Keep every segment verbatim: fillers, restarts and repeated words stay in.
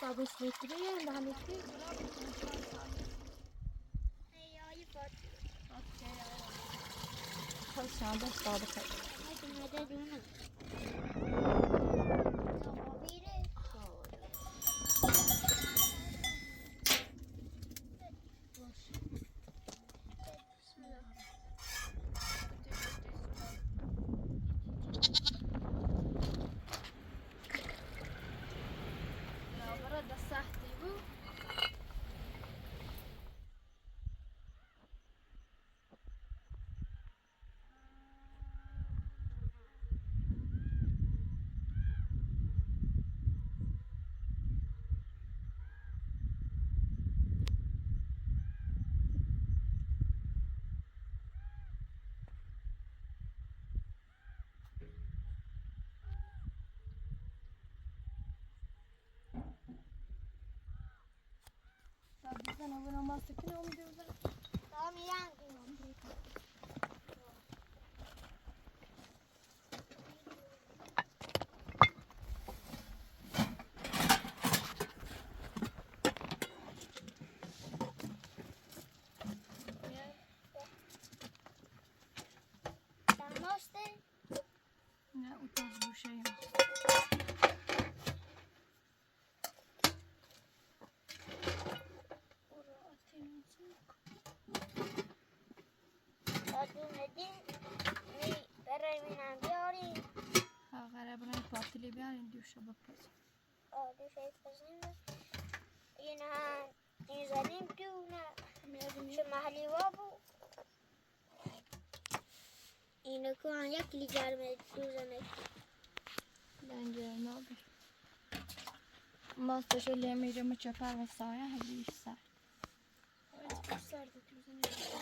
Agus le trí an dá le trí. Hey, all you got. Okay, all right. Tá sé, an dá stop. Hey, can I do that? Tamam, yan. Tamam, işte. Ne utanç bu şey. Ora atayım. Adun edin, mi, bere minan diori. Ha, gara bana patili bir an düşe bakacağım. O, düşe bakacağım. Yine, yine zalim diyor ne? Şu mahalli var bu. Ino ku an jak ligar me duzanek. Bence ne olur. Masta şöyle yemeğimi çöper ve sahaya hadi işler. Evet, kuşlar da düzenek.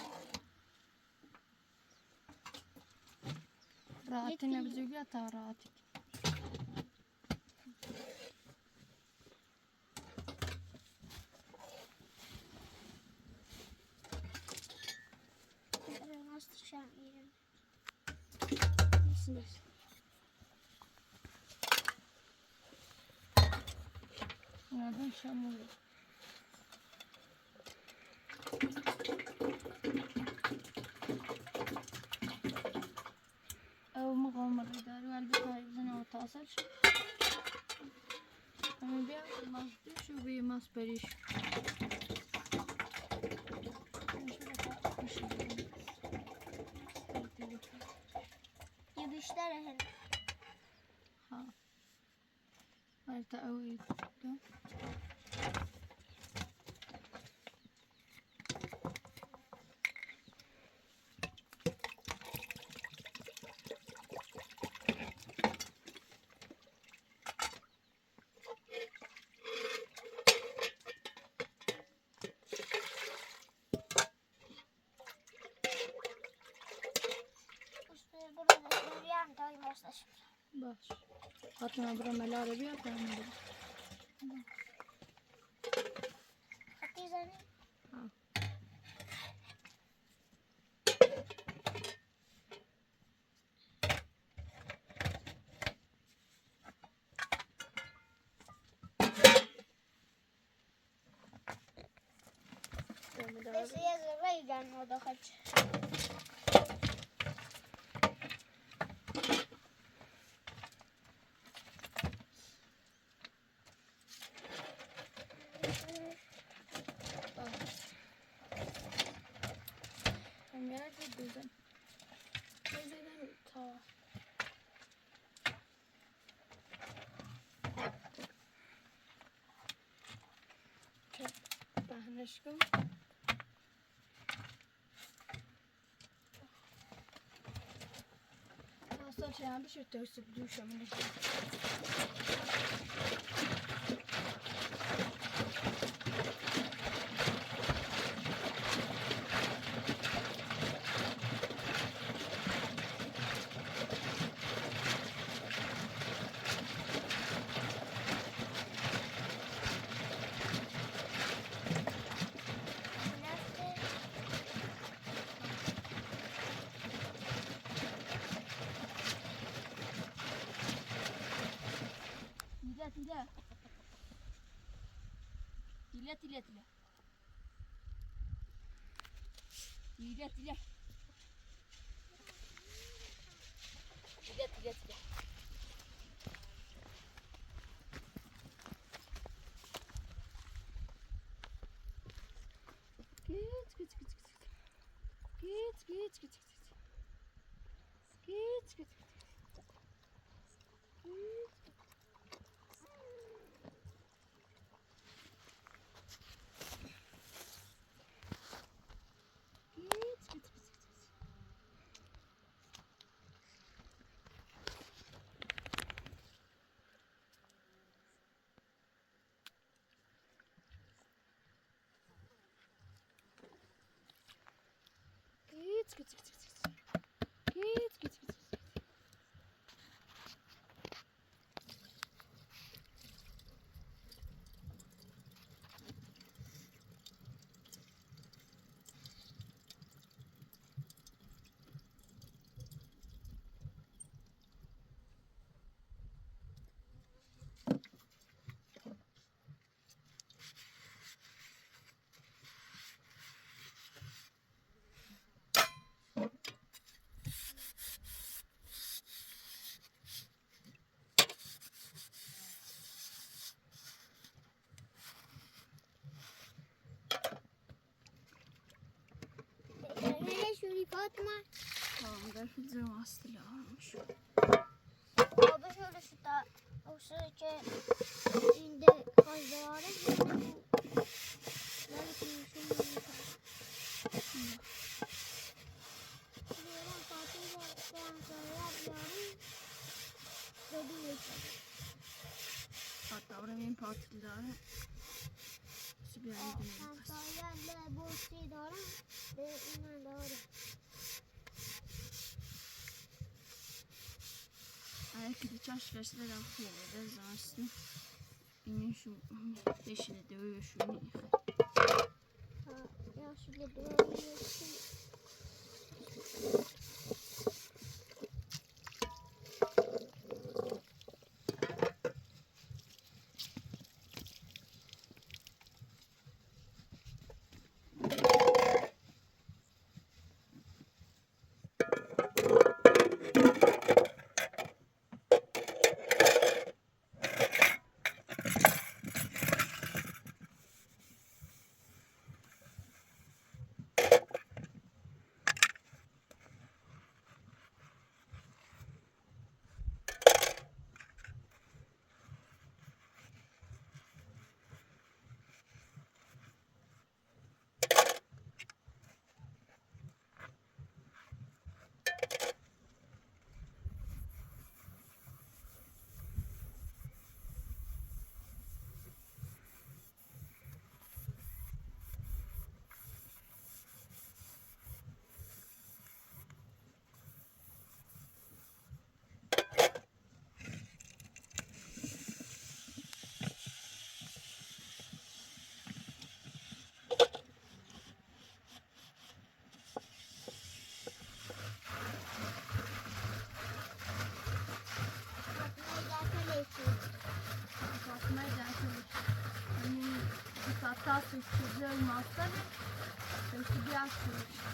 Rahatın ne bizi yatağı rahat. Nereden şamur? Ew mığılmır idare, elbette bizden o tasar şey. Ama bir mas düş, bir mas periş. Yürüyüşler efendim. Ha. Harita ew ê. Baş. Hatta bura melare bir yapalım. Hatta zaten. Ha. Если я зарейган, вот хочу. Пахнешком. Aslında şey yapmış ya, ters bir düşümünü. Иля, иля, иля. Иля, иля. Иля, иля, иля. Киц, киц, киц, киц. Киц, киц, киц, киц. Киц, киц, киц, киц. Киц, киц. Киц, киц, киц, киц, киц. Киц, киц, киц, киц, киц. Şöyle Fatma. Tamam, ben hızlı bastırıyorum şu. Baba şöyle şu da, o sırada şimdi kazanı. Fatma, ora ben patlıları. Subire. Fatma, ora ben patlıları. Ve inan doğru. Ayak idi çaş kaçtı da lafı yedi. Ben zaman üstü. Bilmiyorum şu. Yeşil de öyle şu. Ha, ya şu bir de öyle şu. Fatma Gateli. Они депутату сказали, мастер, то есть я слышу.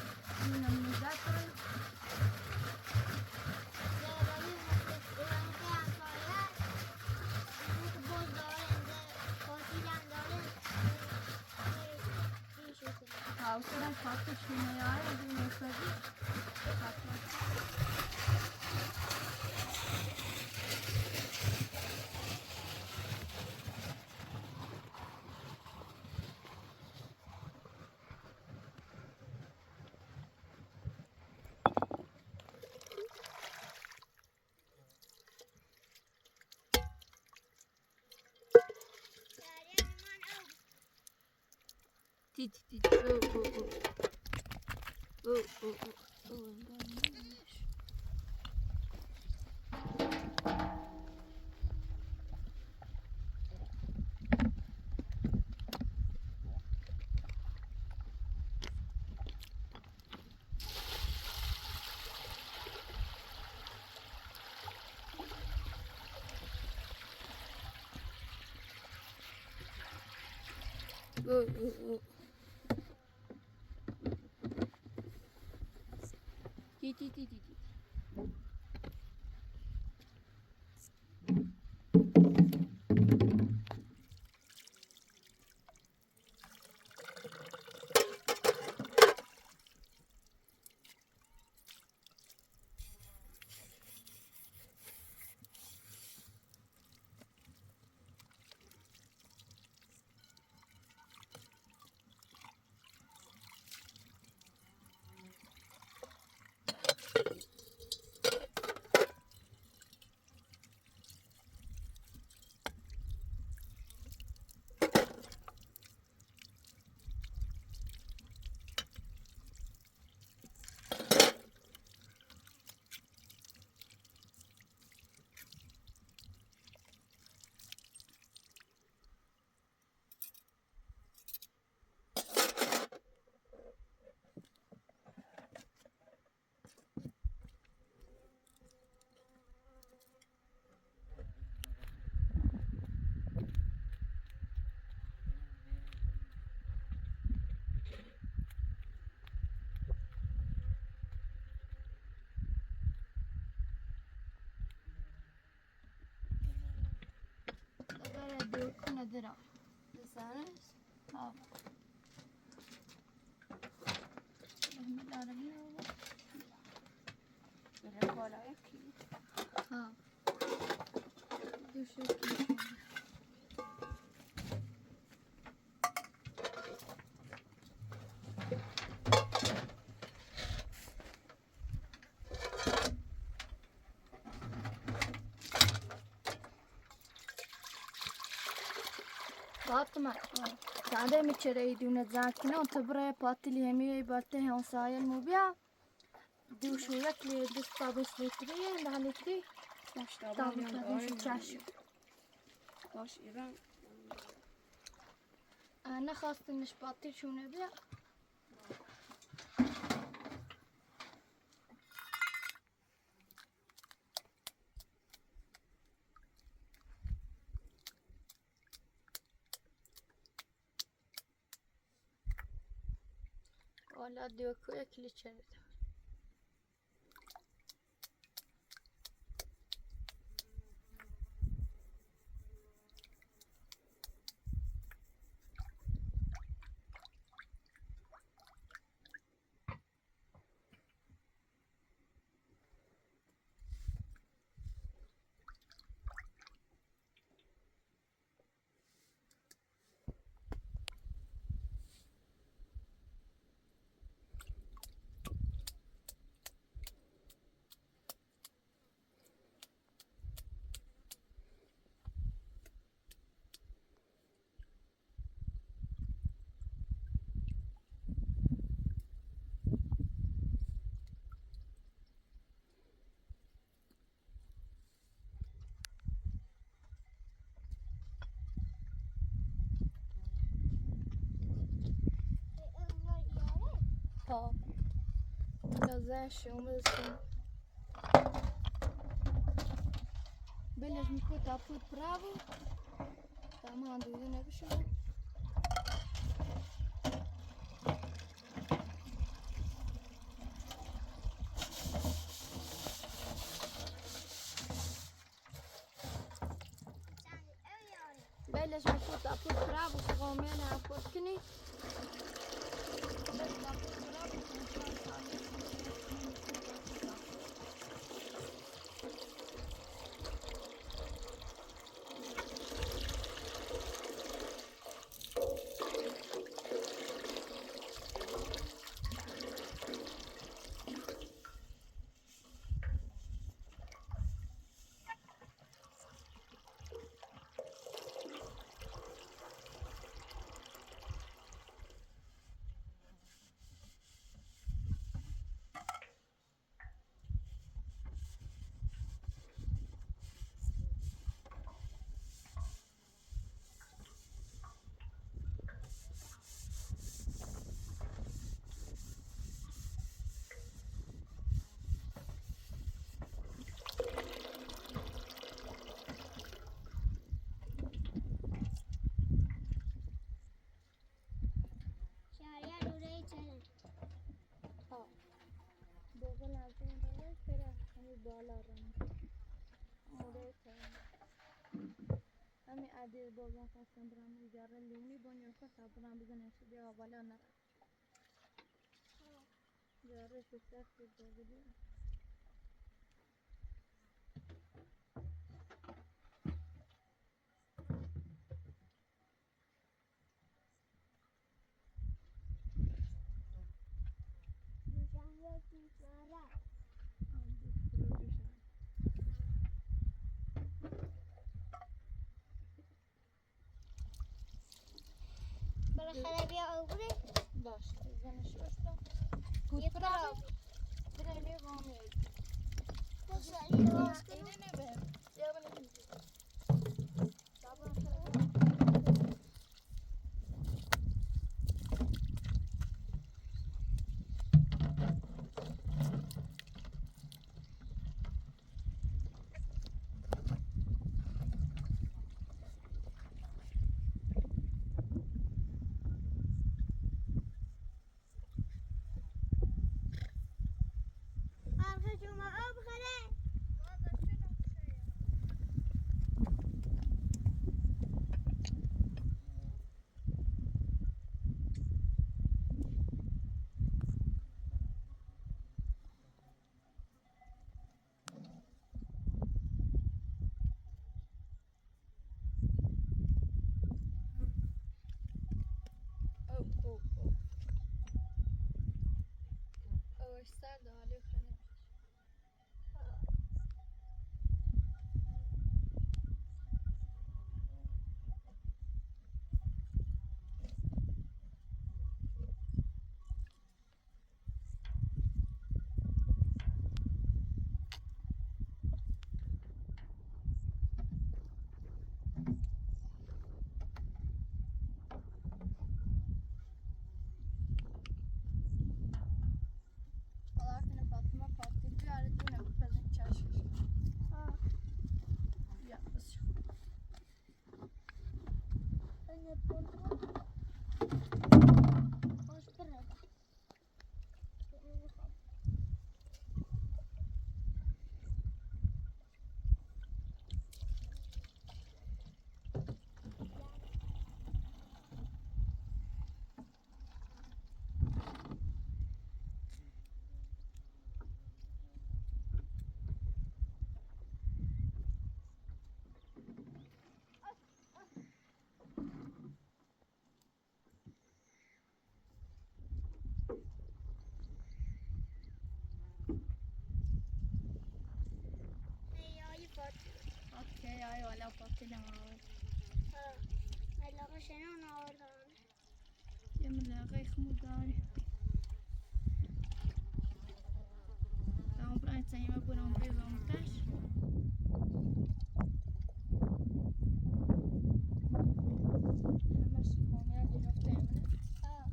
И нам не дали. А у тебя факточки моя, я думаю, скажи. Тит, тит, о, о, о. О, о, о. О, да, знаешь. Ой, ой, ой. Ди, ди, ди, ди, ди. Agora deu com a dura. Sanas? Ah. Bismillahirrahmanirrahim. Ele agora é aqui. Ah. Deixa eu aqui. Fatma, tade mi çerei dune zakino, te buraya patili hemiye barte hon sayel mubya. Diu şu yakli dus tabus litri, da litri. Baş da Tabii, tabii, şu çarşı. Baş İran. Ana xastin iş patli şune bya. Valla diyor ki ekili çevirdi. Pop. Gazesh, umas assim. Bellas, mi puta put bravo. Tamam, duydun ne bir şey. Bellas, mi puta put bravo, como na putkini. Ami adi boga fastan brami gara luni bonyo ko sabran bizan esu dia wala na. Gara se sa ke boga. Бара хара биа аугри? Баш, изаны шуашта. Епра. Гудбрау. Бирами вами. Куса, епра. Ирина бе. Я бана. Okay, ai, olha o pote de mão. Ai, logo cheio não, não, não. Ia me dar rei como dar. Então, pronto, aí uma por um, dois, um, três. Mas como é que não tem, né? Ah.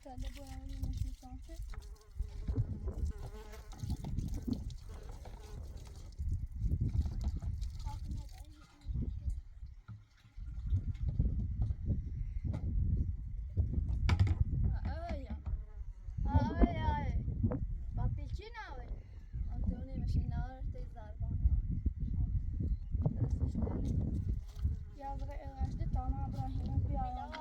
Tá de boa, mas não tem. Ai, ai, ai. Papicina, ué. Antônio, imagina a hora de dar, vamos lá. Ya, bırak, el açtı, tamam, Ibrahim'e bir ayağını.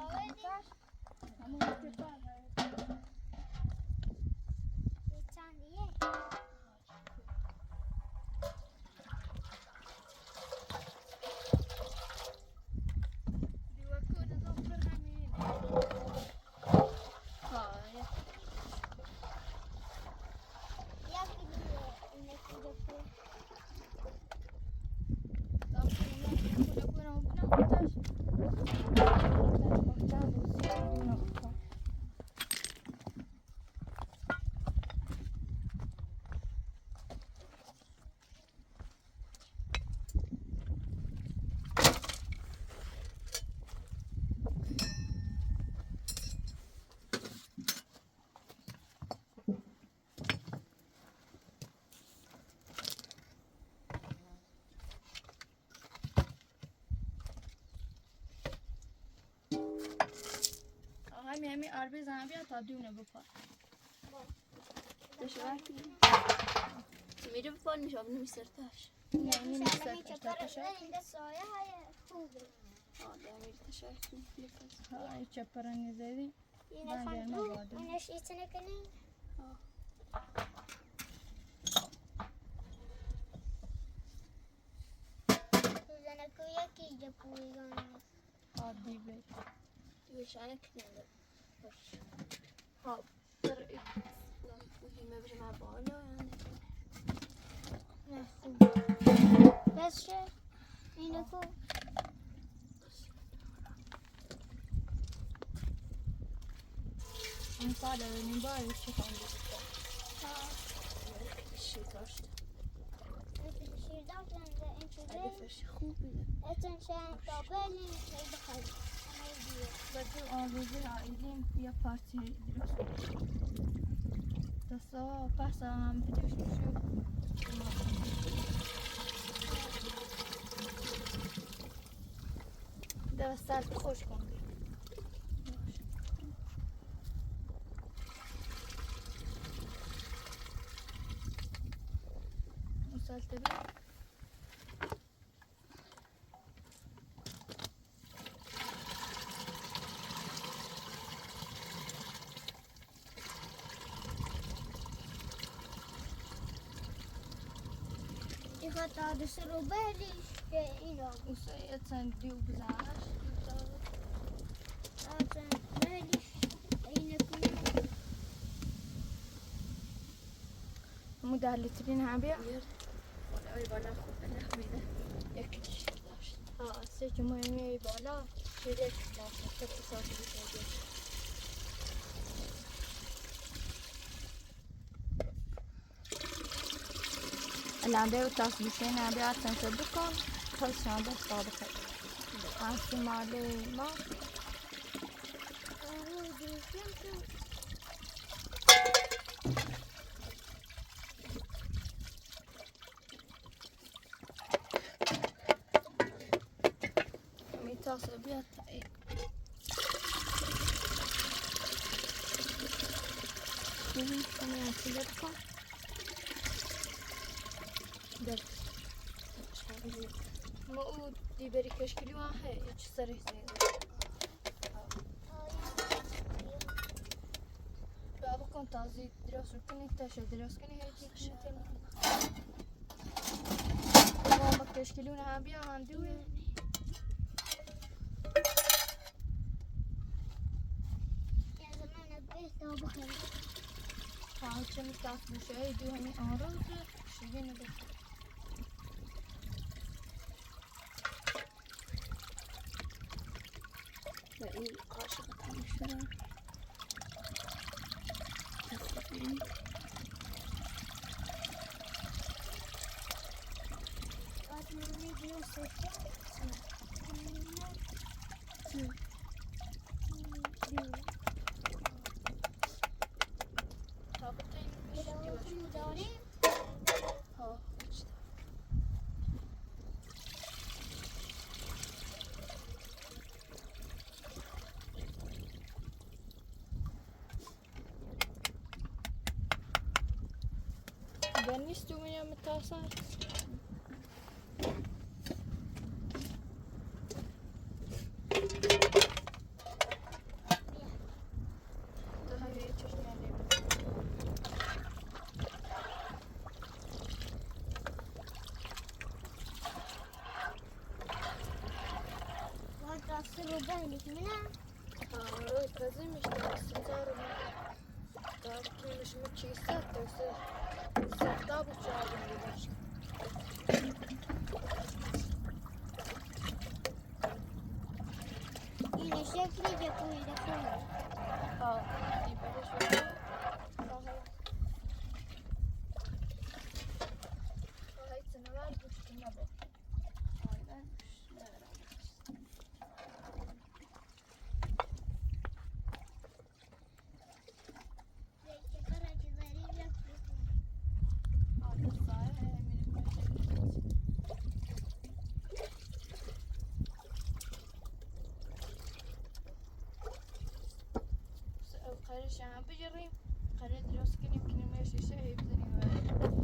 Aha, mi, mi arbe zana bia ta düne bu pa. Ты шарики? Ты мире выполнишь, а в нем серташ. Не, не, не серташ, да, ты шарики. Да, соя, хубы. А, да, мире ты шарики. Ай, чапарани зеди. Ина фанду, ина шицене кени. Zana kuya ki je puigan. Hadi be. Tüvişane kini. Ha, bir, bu yeme bir ma bağlı yani. Bes şey, ina ku. Ам сааль нимбаа чи хандита. Ши кашт. Ши дахлан да энчуде. Эдефер ши хубина. Этен шен тобели ши дахал. Баду а везде а илин я партия. Тасо паса ам битиш ши. Да сар тхош конди. Усал тебе. Ихатаа дасырубели шке ина. Уса яцан диубзааш. Ацан бели ина куна. Мудалитрин хабия. Ой, вала хуб, вала хуб. Якиш. А, сети моя бала, через нас, так и сам. Аланда тас бишен аби ацан сабукан, тас шанда сабукан. Аси мали ма. Митас обед. Куми, куми, ацилерка. Дер. Ма у дибери кешкили ван хе, ич сарих зейн. Баба кон тази дрёс рукини, таша дрёс кини, хе, ич чин тема. Баба кешкили ван хабия, хандуи. Хачем тас бушай, дюхани ару, шигин. Да, и каша потом ещё раз. Данис, ты у меня метался. Разумеется, социальный. Так, конечно, чисто, то есть, э, сахта обучали, немножко. Или ещё книги курили, курили. А, и подошёл. Ага. Ага, и ценовая, и ценовая. Ой, да, наверное. Ҳара дырҩегьых имҩаԥысуеит, еибзаныҟәоит.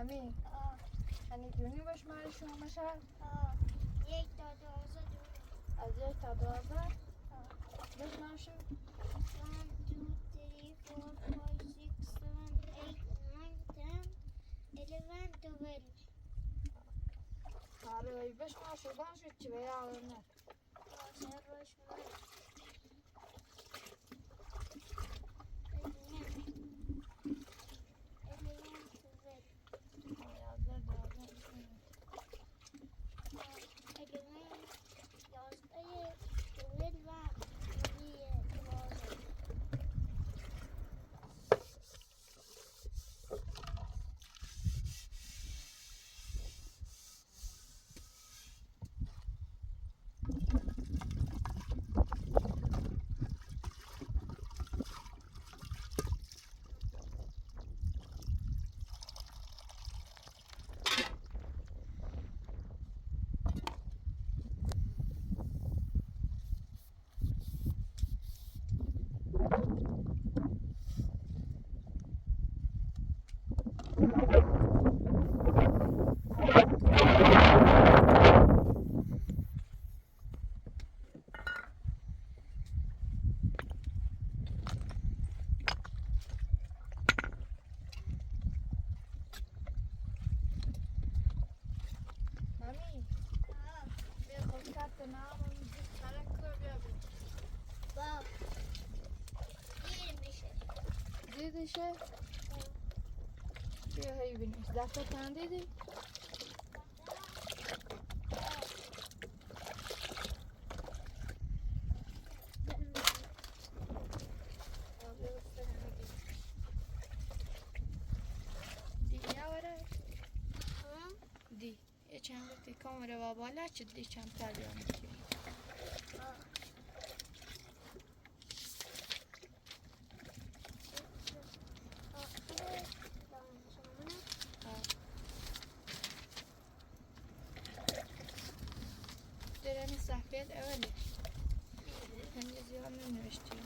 Mami, ah, ani duni baş marşu maşa? Ah, yek ta doza duni. Az yek ta doza? Ah. Baş marşu? One, two, three, four, five, six, seven, eight, nine, ten, eleven, twelve. Are baş marşu baş çiveya alına. Mami, ben kontakte namen bir karakter bir abi. Bak. Yirmi şey. Dedi şey. Şey hayır benim. Zaten dedi. Di, ya ora. Di, e çanta te kamera va bala çi di çanta ya. Dere misafir eveli. Hem de ziyaret üniversite.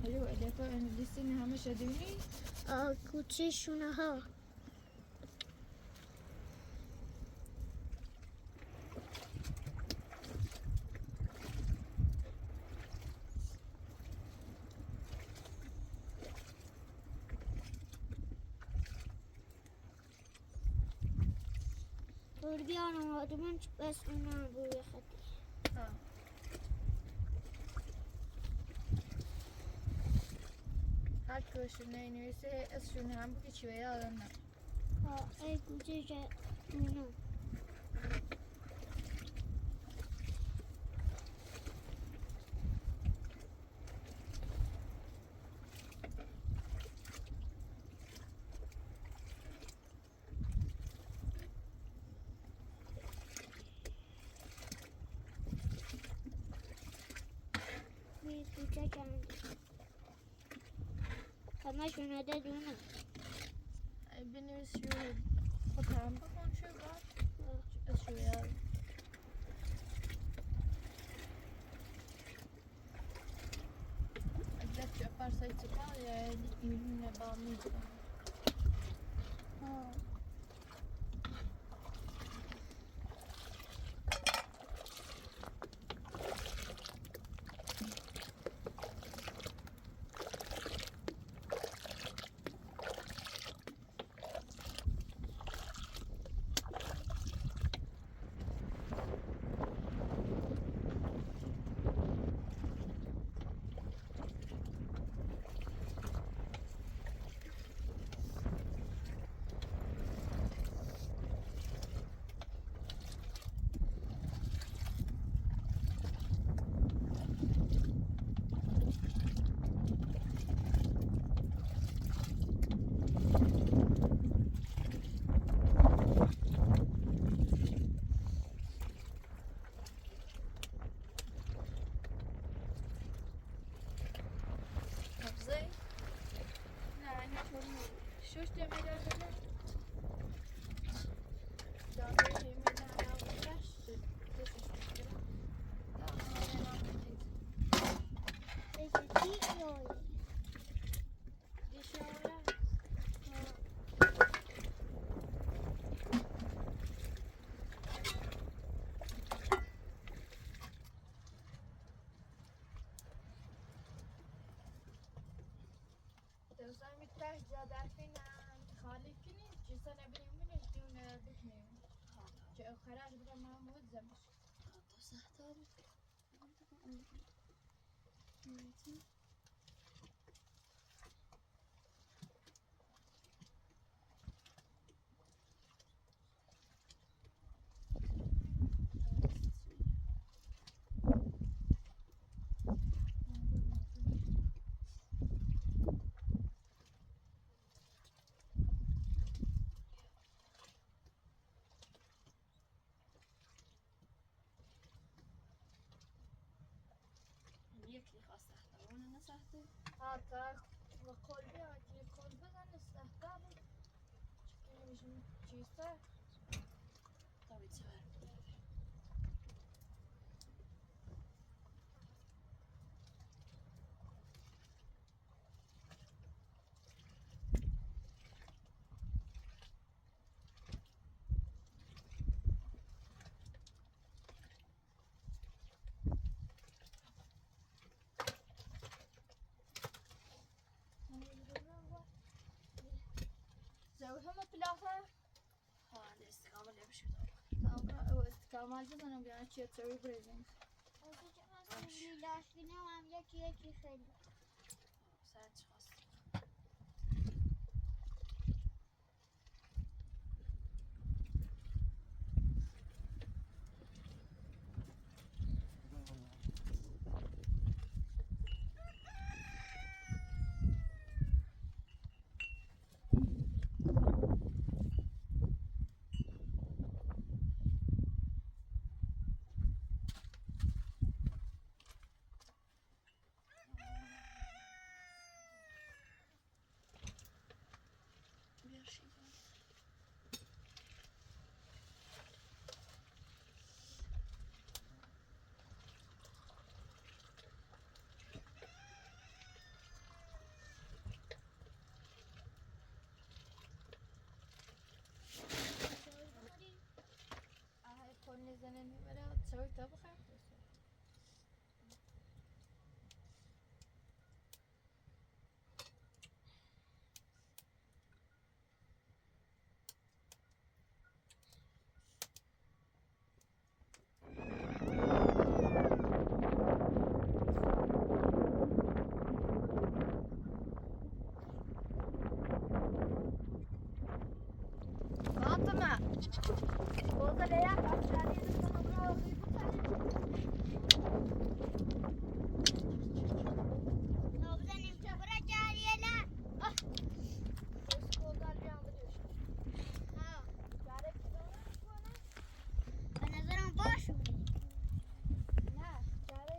Alo, e defa öncesini hamişe dönüyor. Aa, kuçi şuna ha. Dur bir an anladım, çıkmasın ha bu yakıt. Ha. Hakkı şuna iniyorsa es şunu hem bu geçiyor ya adamlar. Ha, e, güzelce bunu. Bir güzelce. Tamam, şuna da dönün. Ay, beni şu fotoğrafı konuşuyor bak. Şu ya. Güzel yaparsa çıkar ya, birbirine bağlıyız. Ha. Сами тахт задатина халикини, чисана бимини, дюна битни. Че хараж бра мамудзамш. Никли хасахта, уна насахта. Ата лаколби, ати лаколби, зани сахта. Чисто. Давай, давай. Зәүһәмә плаха. Ха, дестикама лебши. Тамра, о, дестикама альбина, но я чет цари брезинг. Саат чхас. Aha, e, pone zenen numara, çawi tabxa. Fatıma. Orada veya karşılarıydı sana bravo duydum seni. Nabza nimte bırak cariyeler. Ah. Eski odan bir anda diyor. Ha. Çare bir anda sonra. Ben ne zaman boşum? Ha. Çare.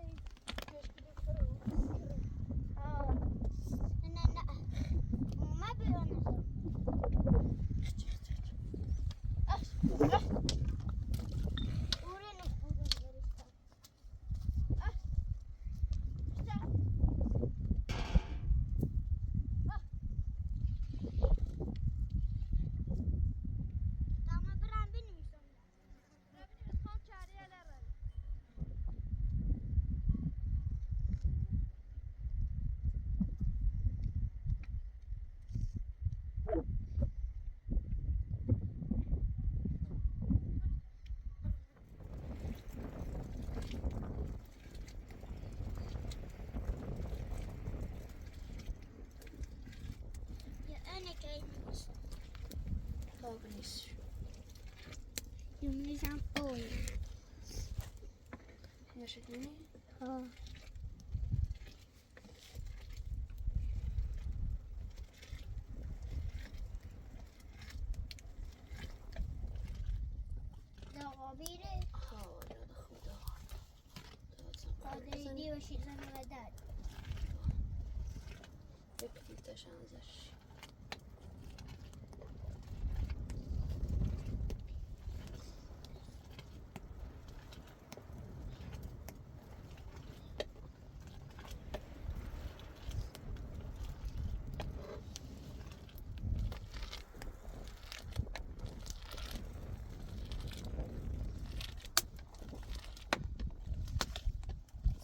Yumuşak boy. Yaşadın mı? Ha. Давай, бери. Ха, я да худа. Подожди, вообще занаводать. Як ти ташан заш.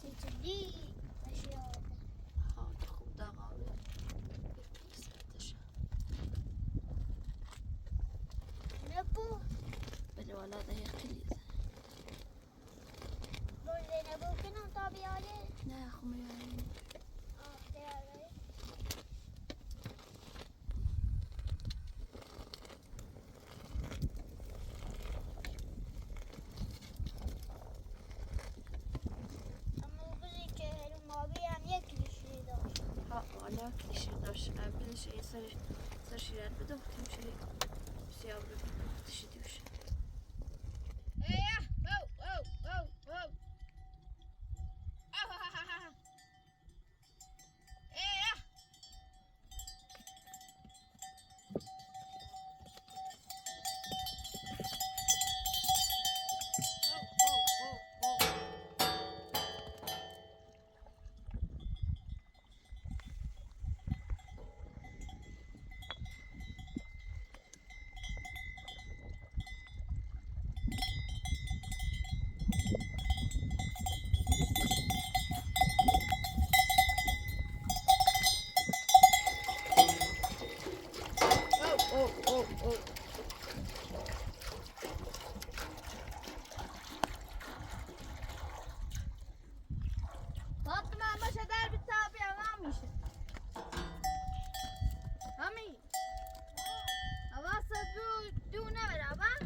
Сицилии, ашьа. Ҳа, дахәда ҟалеит. Ha, hala kişi daş. Bilişi sarı sarı şeyler bir de tüm şey şey yapıyor. Dışı diyor. Hey ya! Oh, oh, oh, oh. Ah, ah, ah, ah. Hey ya! Fatma, ama şedar bir tabi alamışsın. Ami. Ama sen bu düğüne beraber.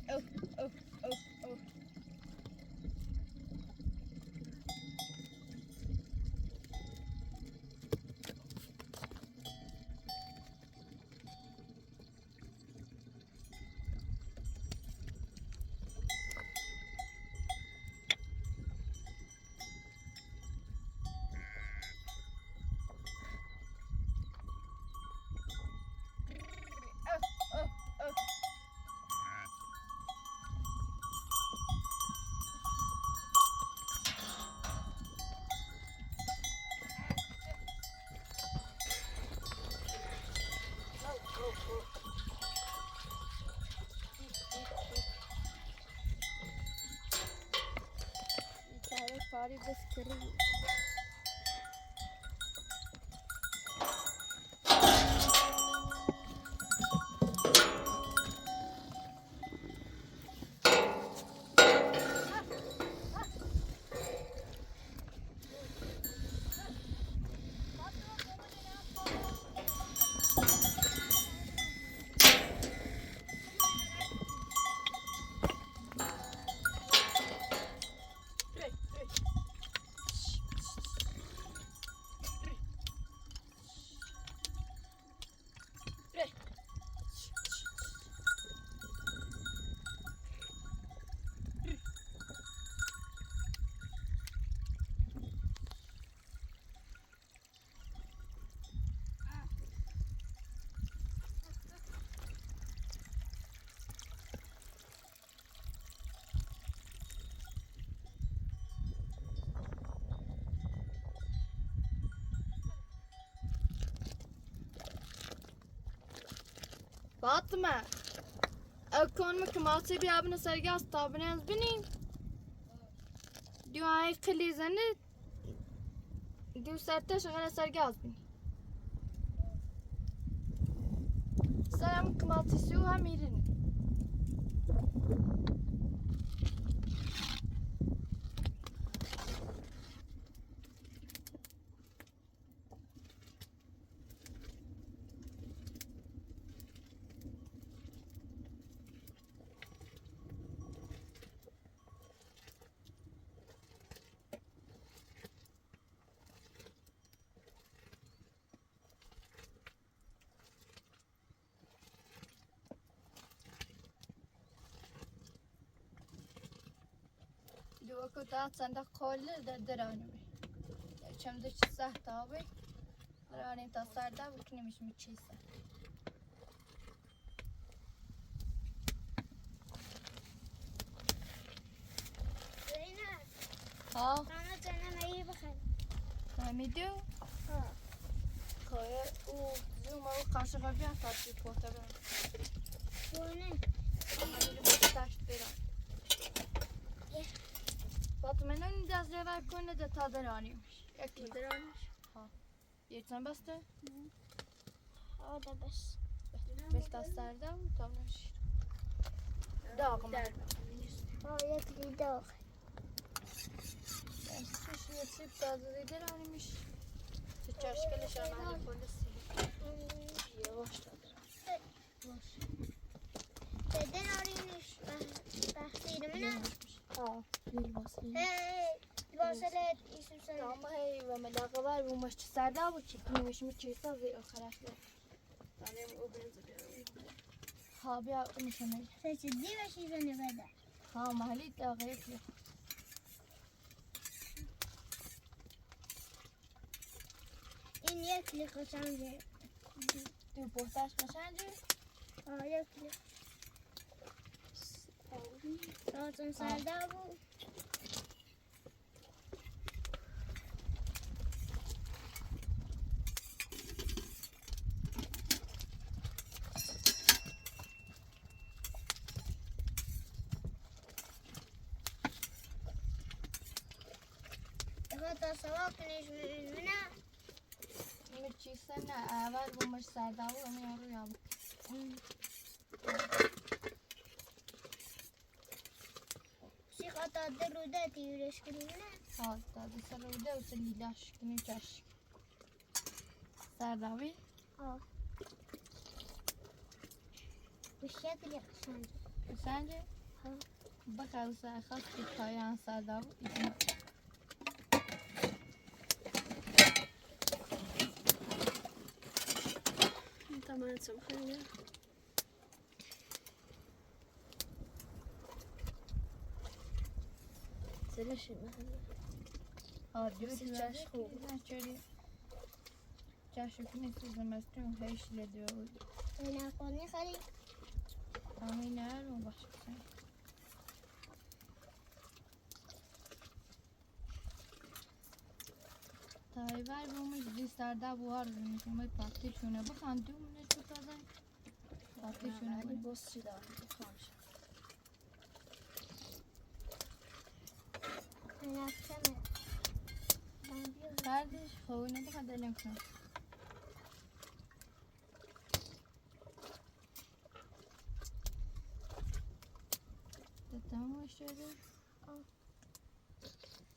Oh, oh, oh, oh. Party beskiri. Fatma, ekon mi kımasi bi abine sergi az tabine az bini. Diyor ay kılizeni. Diyor serte şagana sergi az bini. Selam kımasi su ha mirin. Duakota sanda kolle de derani. Çemde çisa tabi. Rani tasarda bukni miş mi çisa. Zeynep. Ha? Bana canım iyi bakın. Hamidu? Ha. Kaya u zuma u karşı kapıya tatlı portakal. Bu ne? Hamidu bu taş bera. Ye. Fatma'nın da zeva konu da tadır anıymış. Tadır anıymış. Ha. Yetsen bastı. Orada bas. Bes tasarda mı? Tamam. Ой, як відох. Слушай, я цвет-то задирали, Миш. Сейчас, конечно, она не полностью. Его что-то. Te den arinish bahsirmina. Aa, bir basayım. Hey, basale isusale. Tamam, hey, ve melaqa var bu maç sarda bu çekilmiş mi çeksa ve o karakter. Tamam, o benziyor. Ha, bir yapmış onu. Sen ciddi ve şey zannediyorsun. Ha, mahalle de gayet yok. Ин як лихо санджи. Ту похташ машанджи? А, як лихо. Салтан сардаву. Ага, та савал книж мина. Мичи сана авар бумаш сардаву ами ору ям. Сихата дырудати юрешкирина. Ха, та дисаруде усалилаш кини чаш. Сардави? О. Ушетли санджи. Санджи? Ха. Бака уса хас питаян сардав. Таман сумхайна. Сэлэши махана. А, дюти чашку. Чашку не сузамастун хайш ледёл. Ина кони хари. Амина, ну башка. Тайвай бумыш ди сарда буар, бумыш май патичуна бу ханту муна чутазай. Патичуна бу. Босси да, бу ханш. Сарди хойна бу хадален кна. Татаму ещё.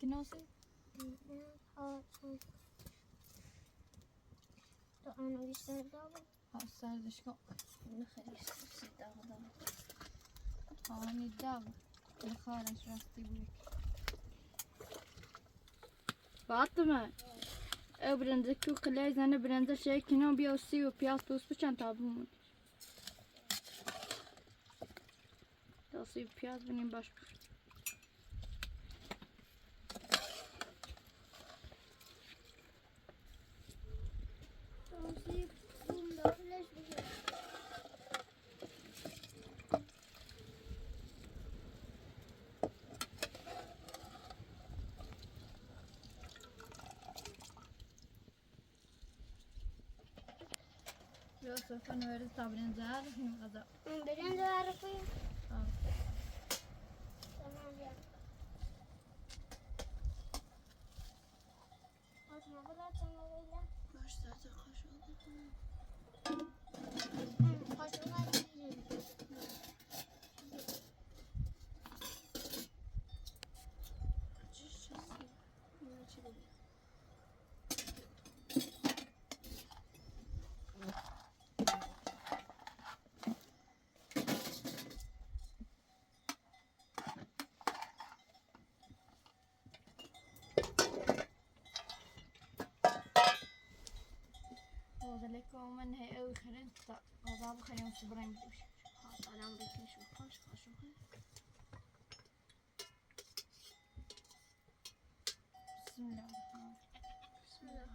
Киносы? Ага, ага. То оно висит, да? А, садочка. Ну, хорошо, всегда, да. А, не да. Нахара шрасти будет. Батма. Э, бренда кю кляй зана бренда шей кино био си у пиал тус пучан табу. Тал си пиал биним баш. Yo, sofa no eres ta brinzar, no casa. Brinzar, fui. Tamam ya. Başta da kaşığı. Kaşığı. Ozaleko man he eu kharin ta qazab kharin subran gidiş. Ha, adam bekmiş bu kaş kaş o. Bismillah. Bismillah.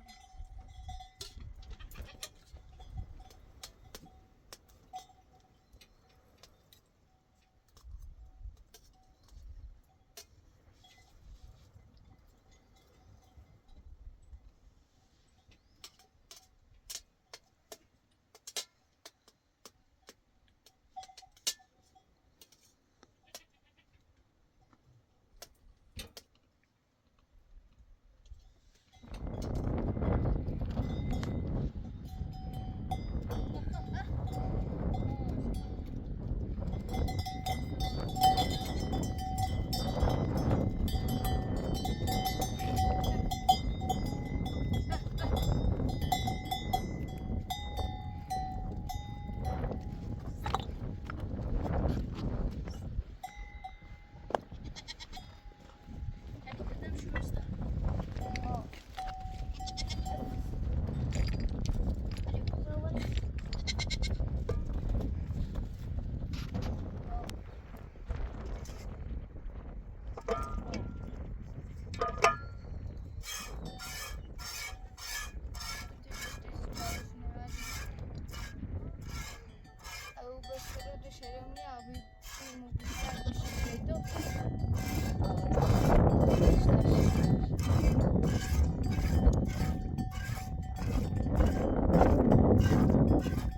Шереми abi bir mobilya bir şey geldi.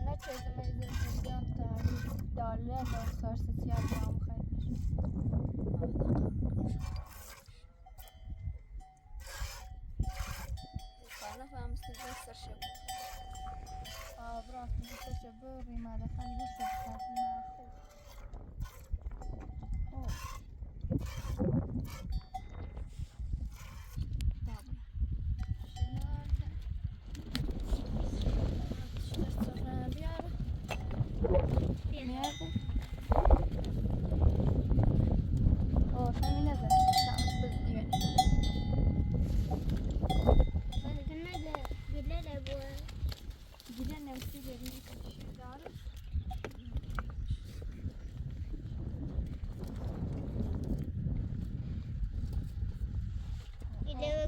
Значит, мы здесь ждём, так, далее, но кажется, я вам хочу. Bana bağımsızlık saçı. Aa, bırak, bu saçı bu rimada, hani bu saçı takma. Oh. Tamam. Şimdi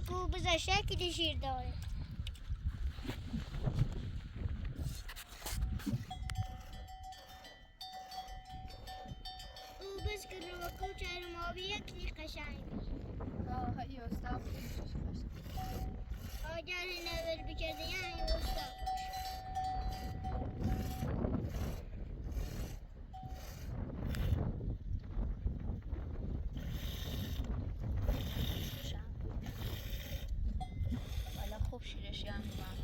Ku bize şekilî jîr dayê. Û biz kir wekî çermavî yekî qeşeng. Ha, ha, î osta. Acar ne ver biçerde, yanî osta. Wala xop şîreş yanî bak.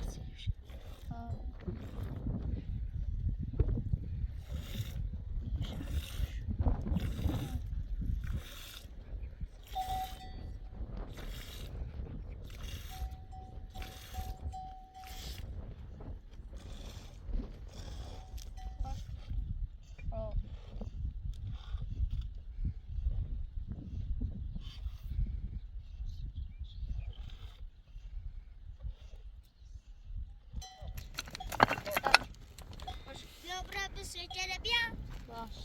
Dobra, bir şey gelebilir. Baş.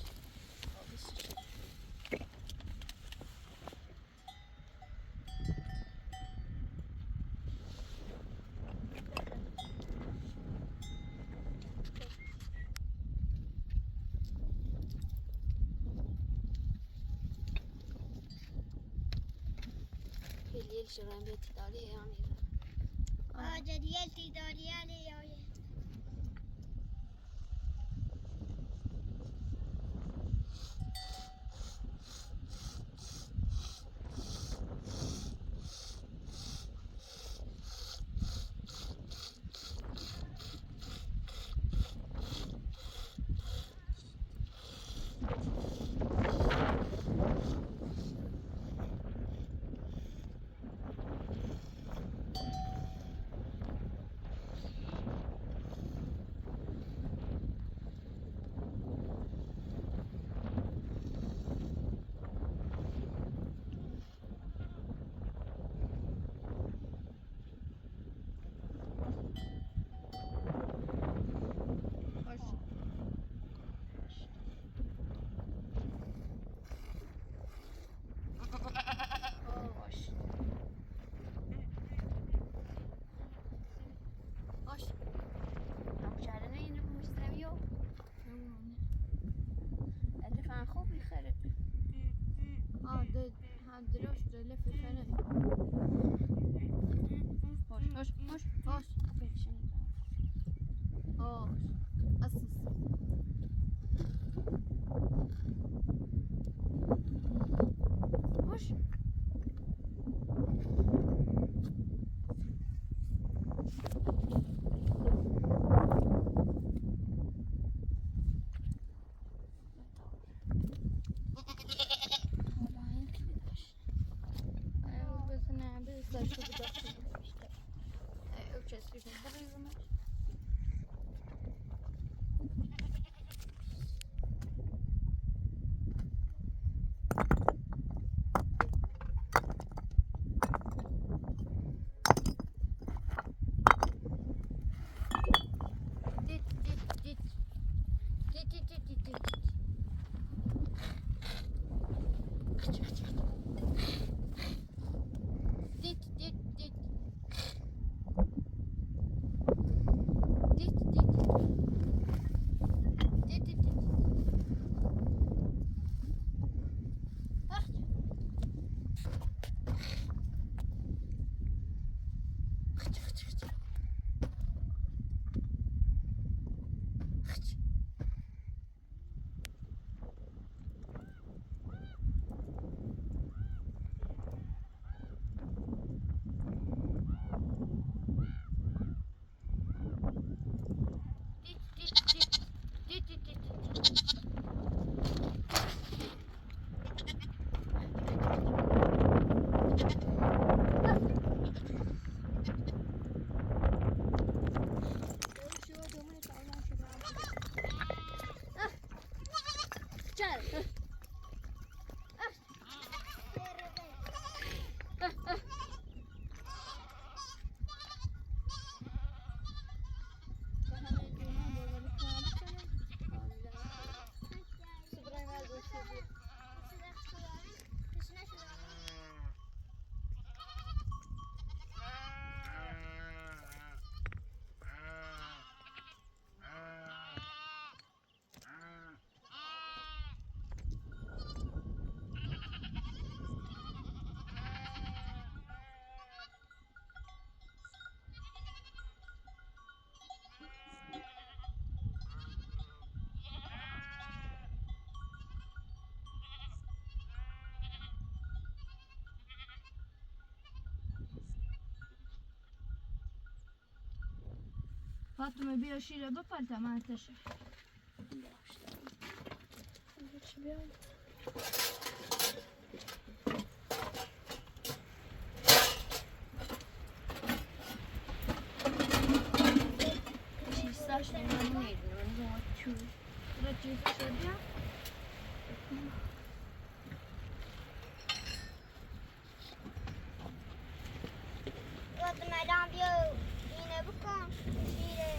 Gel, gel, şuradan bir idare yani. Aa, gel, gel, idare yani ya. Elif, ha, xop, bixêr e. Ha, de, ha, direwş de, Elif, bixêr e. Hoş, hoş, hoş, hoş. Hoş. Asıl. Hoş. Фатума, бия шира бапар таман таши. Fatume, lan bir iğne bu kan. Şire.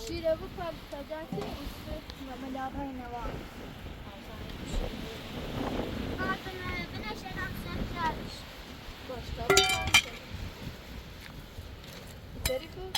Şire bu parçadaki üstü mama lava ne var? Altına güneşe nasıl gelmiş? Başka bir parça. Very good.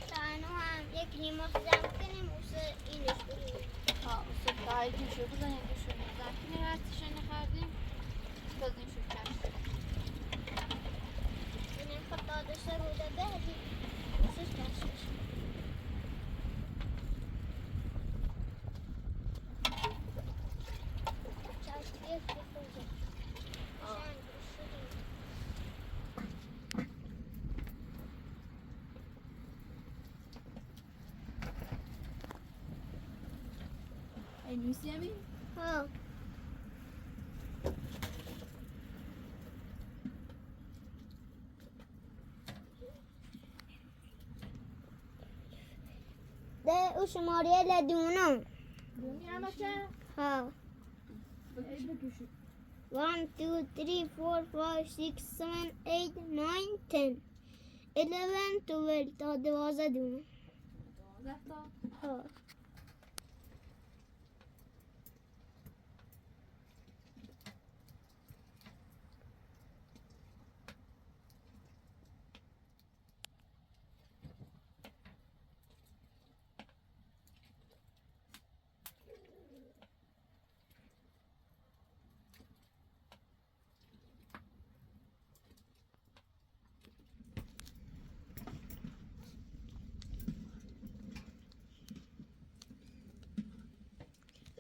Шану ам, як нимах замкнем, усы илишкули. Ха, усы кайди шугу занятие шугу. Замкнем, раз тишайна хардим. Кызын шукаш. Ини хата да шару да беди. Усы каш. Чаш, як ты тоже. Шану. Hey, you see me? Oh. De ushmariye le dunu. Dunu ama sen? Ha. One, two, three, four, five, six, seven, eight, nine, ten. Eleven, twelve, ta dowaze dune. Dowaze ta? Ha.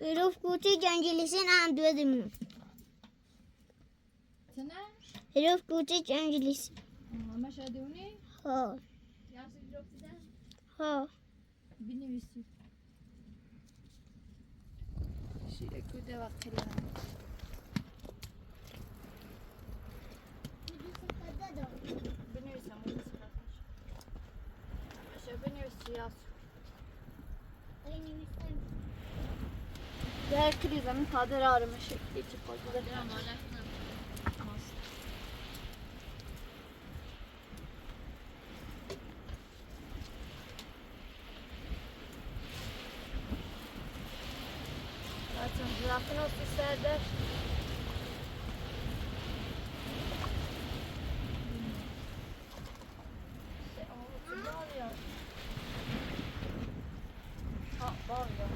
Ruf kuçi cangilisin andue dimu. Sana? Ruf kuçi cangilisin. Ama şaduni? Ho. Yasir ruf da? Ho. Binivîsî. Şî eko de vaqirî. Binivîsî ama. Aşağı binivîsî yaz. Криза, ну, паде рарым, ши, и чи паде. Zaten lafın olsun Serdar. Şey, o, var ya. Ha, var ya.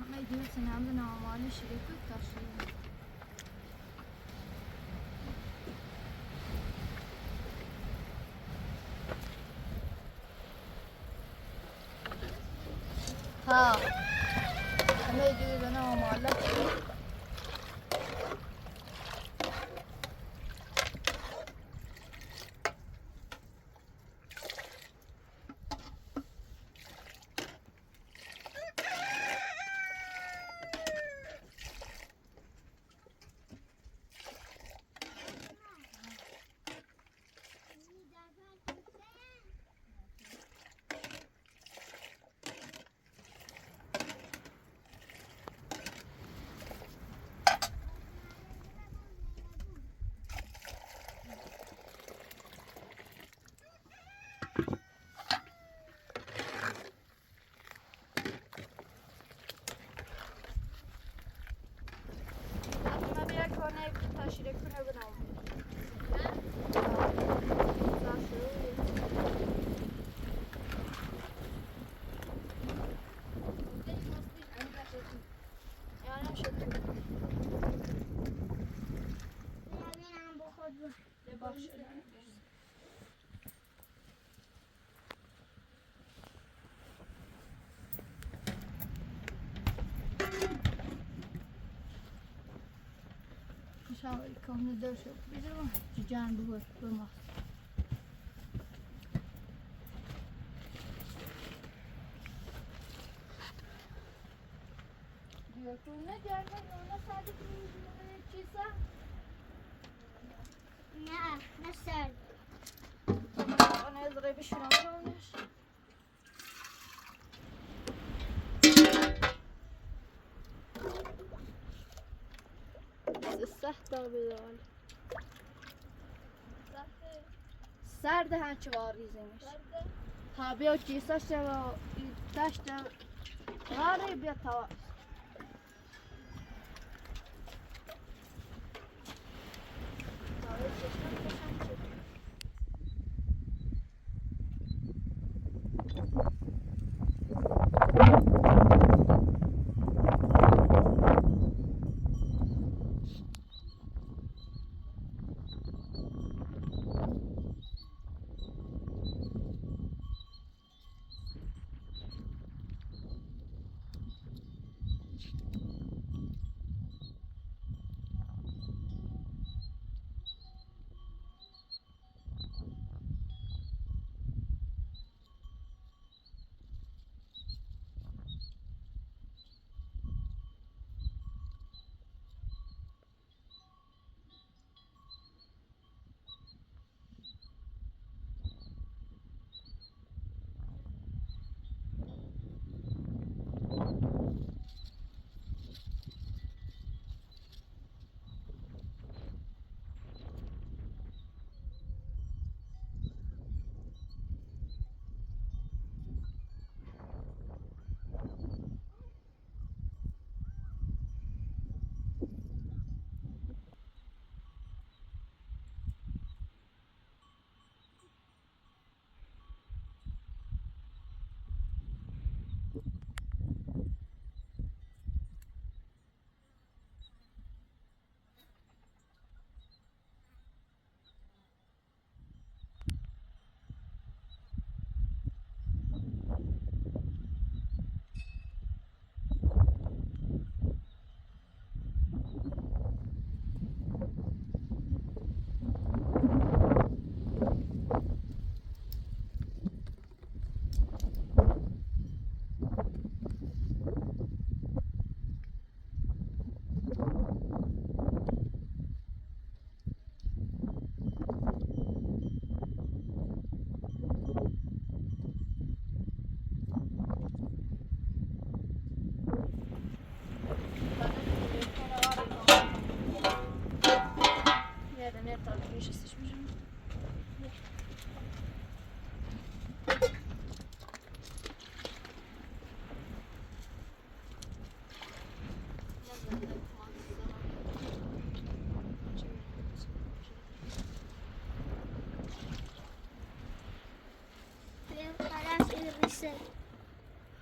Ama diyorsun, hem de normalde şirket karşılıyor. Ҳа, ҳамеидыҩраны амаалықь. Inşallah ilk onu dövüşüp bizim cücen bu, bu mas. Diyor, "Turna gelmez, ona sadece bir çizsem." Ne, nasıl? Ona yazılı bir şey olmuş. Сахьҭабеилан. Сарда ҳанчо аризен. Ҳабио чи сашева, и ташта, ҳари биатава.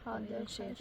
Ҳадыршеит.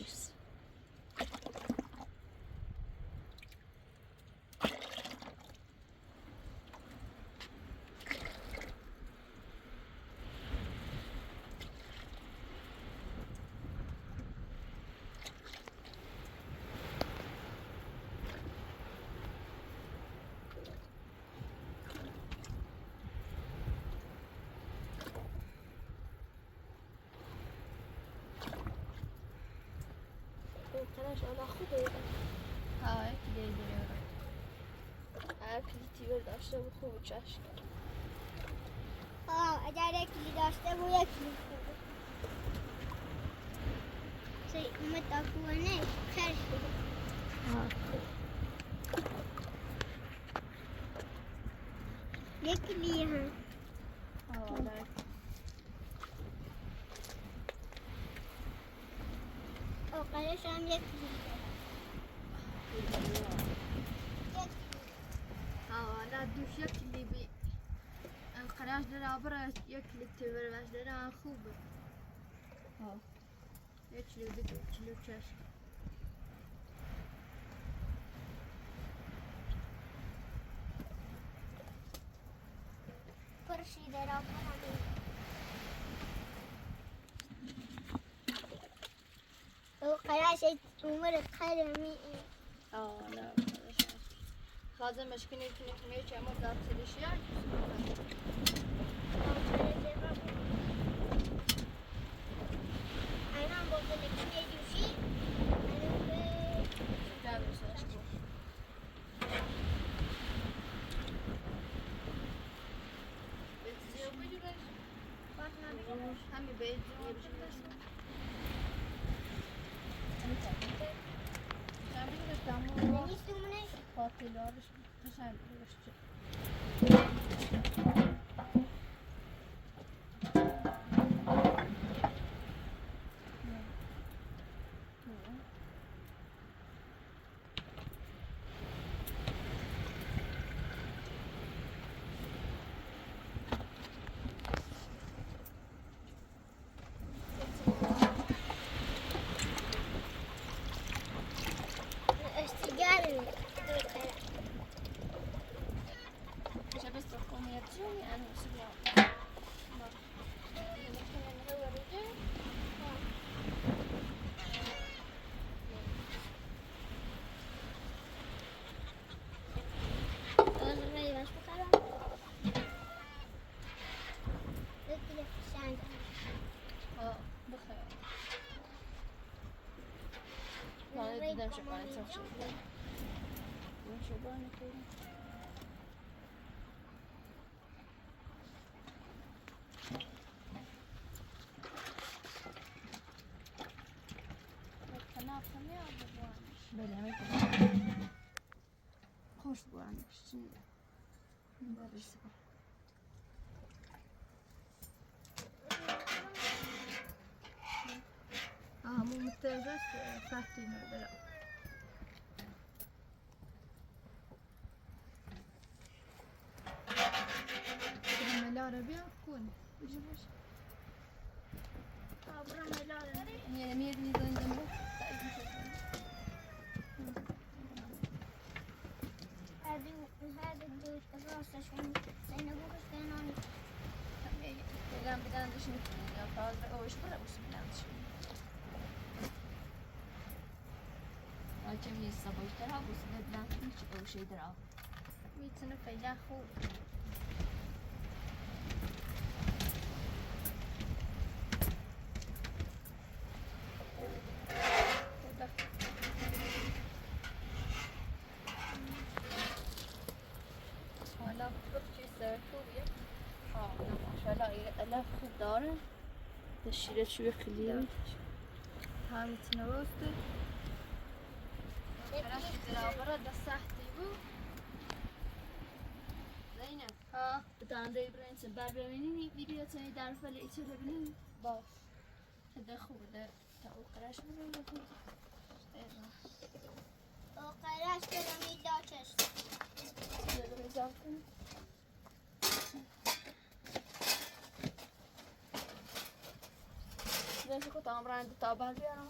Ҳа, ақьиаҳәа иара. Ақьиаҳәа иара, ашьҭа ухы уҿашьҭ. Ҳа, аџьар ақьиаҳәа иара, ашьҭа уи ақьиаҳәа. Сеи, мы так уанеи, херхи. Ҳа. Иақьиаҳәа иара. Ҳа, да. О, конечно, мне. Ала, ана душьа килиби. Анхараждара абра якли тевераждара анхуби. О. Якли дик чилучаш. Пырши дара пырали. Лхарашеит умыр харами. Ала, да, хорошо. Хаза машкине кине кмеча мо да целишия. Айран болду лекине дюши. Айран бе. Читаю сашку. Бетзио бежураш. Хами бетзио бежураш. Хош буан, шин. Барысова. А, мы мутежа, э, фахтина, да. Мелара бия кун. Не, не, не, не, не. Пожалуйста, что не, что не будешь, что не надо. Педан, педан, дышни, я пауза, ой, что про усы педан, дышни. Ачамни с собой второго, себе для ничего, ушей драл. Митсына педан, ху. Ала фырчи сэрту я. А, на машала, ила ала худара. Дашира чуя килим. Тамит на росты. Хорошо, дирабара да сахти бу. Зайна. А, танда Ибрагим барбамини, видео цай дарфали ицурабини. Ба. Хада худа. Та украшмина. Украшмина ми дочеш. Ecco, stiamo parlando di tabacchiano.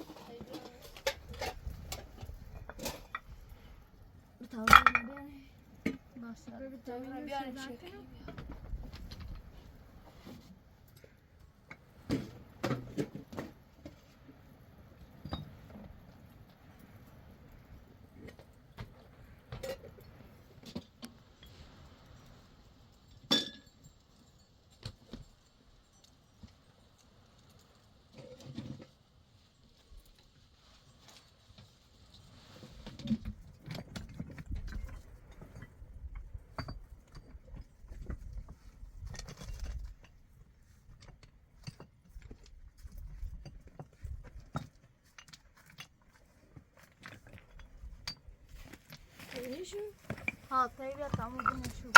Ишәу? Ҳа, ҭаҩа, таму бынашәуп.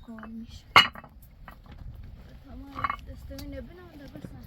Tamam, tamam, üstüne ne bileyim de basın.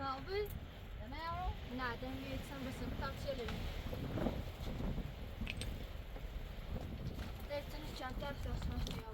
Албы, данео, на, дангеит сам бысыптап селин. Децэн чантар сасмасиал.